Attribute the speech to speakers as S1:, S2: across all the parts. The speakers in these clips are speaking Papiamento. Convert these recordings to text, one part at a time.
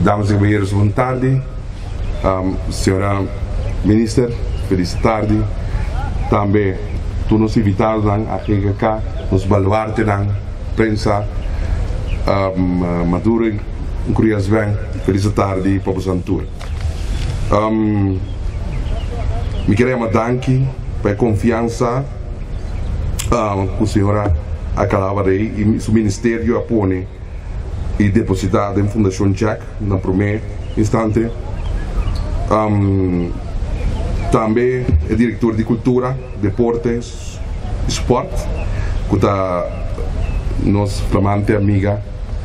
S1: Damas y caballeros, bon tardi. Señora Minister, feliz tardi. Tambe tur nos invitadonan a GGK, nos baluartenan, prensa, Maduro y Curias Bank, feliz tardi pa boso tur. Mi kier yama danki pa e confiansa cu señora Alcalá Rey y su ministerio a pone y deposita den Fundacion Jack na prome instante. Tambe e director di Cultura, Deporte y Sport cu ta nos flamante amiga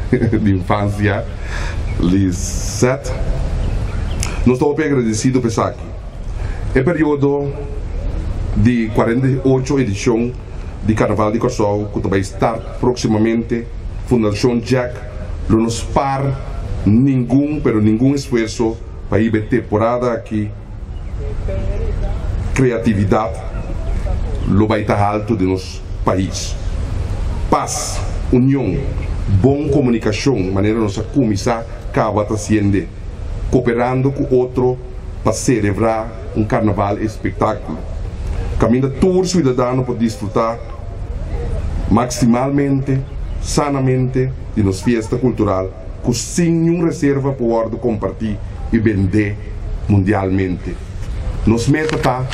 S1: di infancia Lisette. Nos ta hopi agradecido pa esaki. E periodo di 48 edicion di Carnaval di Corsou cu ta bay start proximamente, Fundacion Jack lo no spaar ningun pero ningun esfuerzo pa hiba e temporada aki. Creatividad lo bay ta halto den nos pais. Paz, union, bon comunicacion manera nos a cuminsa caba ta haciende, cooperando cu otro pa celebra un carnaval espectaculo caminda tur ciudadano por disfruta maximalmente, sanamente di nos fiesta cultural cu sin niun reserva por wordo comparti y bende mundialmente. Nos meta ta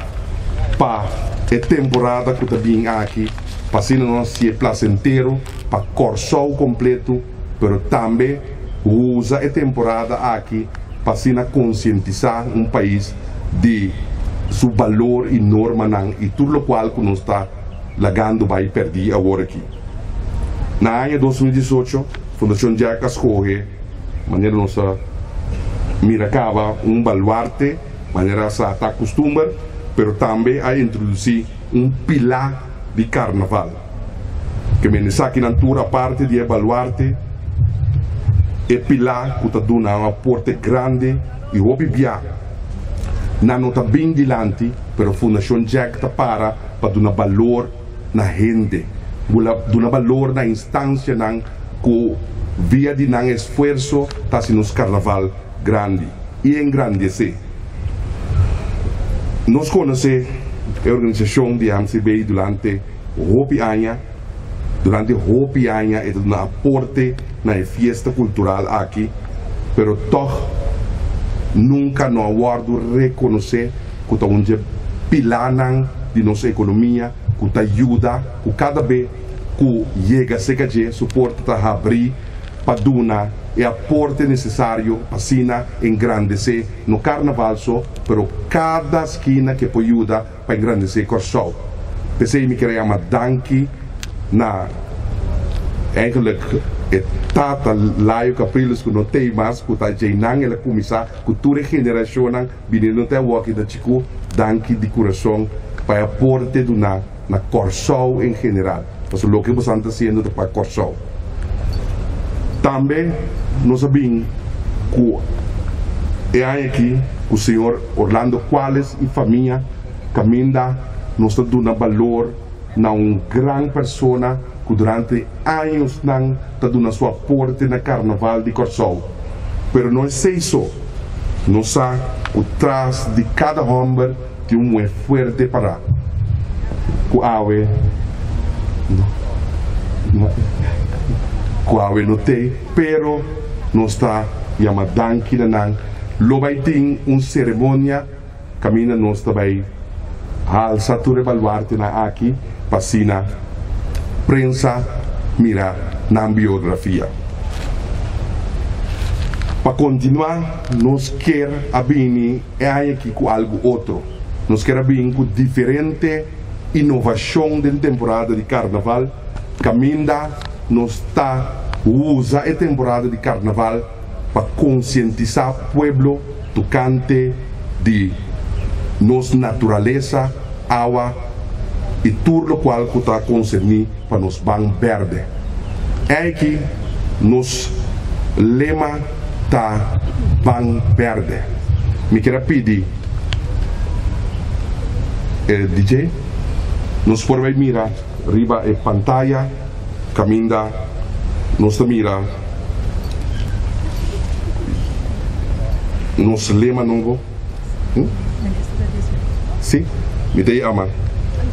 S1: pa e temporada cu ta bin aki pa asina nos haci'e placentero pa Corsou completo, pero tambe usa e temporada aki pa asina concientisa un pais di su balor y normanan y tur locual cu nos ta lagando bay perdi awor aki. Na aña 2018 Fundacion Jack a scoge, manera nos a mira caba, un baluarte, manera sa ta custumber, pero tambe a introduci un pila di carnaval. Ke men esakinan tur aparte di e baluarte, e pila cu ta duna un aporte grandi y hopi bia nan no ta bin dilanti, pero Fundacion Jack ta para pa duna balor na hende, duna balor na instancianan cu via di nan esfuerso ta haci nos carnaval grandi y engrandece. Nos conoce e organisacion di MCB durante hopi aña, durante hopi aña e ta duna aporte na e fiesta cultural aki, pero toch nunca no a wordo reconoce cu ta un dje pilanan di nos economia cu ta yuda cu cada be cu yega cerca dje su porta ta habri pa duna e aporte necesario pa asina engrandece no carnaval so pero cada skina ke por yuda pa engrandece Corsou. P'esey mi kier a yama danki na eigenlijk e tata Layo Capriles cu no tey mas cu ta djeynan el a cuminsa cu tur e generacionnan biniendo te awoki ta chiku danki di curason pa e aporte duna na Corsou en general pasobra loke bosan ta haciendo ta pa Corsou. Tambe nos a bin cu e aña aki cu señor Orlando Cuales y famia caminda nos ta duna balor na un gran persona cu durante añosnan ta duna su aporte na Carnaval di Corsou. Pero no esey so, nos sa cu tras di cada homber tin un muhe fuerte pará cu awe no cu awe no tey, pero nos ta yama danki na nan. Lo bay tin un ceremonia caminda nos ta bay halsa tur e baluartenan aki pa asina prensa mira nan biografia. Pa continua nos kier a bini e aña aki cu algo otro. Nos kier a bini cu diferente innovacion den temporada di carnaval caminda nos ta usa e temporada di carnaval pa concientisa pueblo tocante di nos naturalesa, awa y tur locual cu ta concerni pa nos ban berde. Aki nos lema ta ban berde. Mi kier a pidi e DJ nos por bay mira riba e pantaya caminda nos ta mira. Nos lema nobo. Si, mi ta yama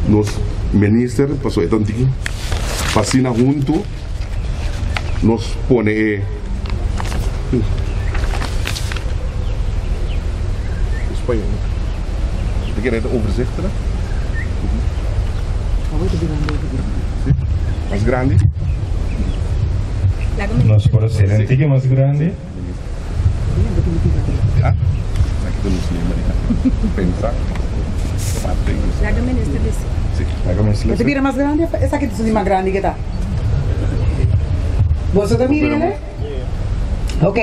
S1: nos minister paso e ta un tiki pa asina huntu nos pone e Spañol. Ta kere ta overzichtelijk? Si, mas grandi.
S2: Nos por hacer un tiki mas grandi.
S3: E ta bira mas grandi of esaki ta su di mas grandi ke ta? Boso ta mira ele? Ok,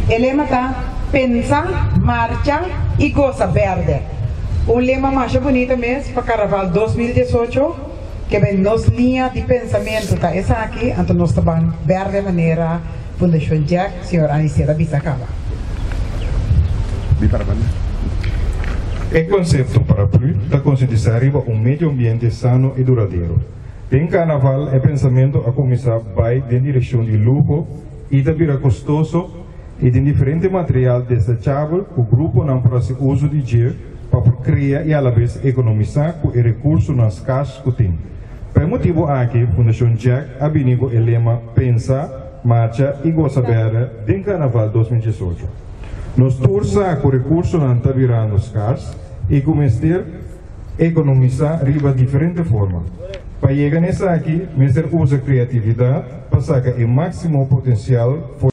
S3: e lema ta Pensa, Marcha i Gosa Berde. Un lema masha bunita mes pa Carnaval 2018, ke ben nos liña di pensamentu ta esaki, anto nos ta ban berde manera Fundashon Jack, señor Anicet a bisa kaba.
S2: E konsepto paraplu ta konsientisá riba un medio ambiente sano i duradero. Den karnaval e pensamentu a kuminsá bai den direkshon di luho i ta bira kostoso i tin diferente material desechabel ku gruponan por hasi uso di dje pa por krea i alabes ekonomisá ku e rekursonan skars ku tin. Pa e motibu aki Fundashon Jack a bini ku e lema Pensa, Marcha i Gosa Bèrdè den Karnaval 2018. Nos tur sa ku rekursonan ta birando skars i ku mester ekonomisá riba diferente forma. Pa yega na esaki mester usa kreatividat pa saka e máksimo potensial for.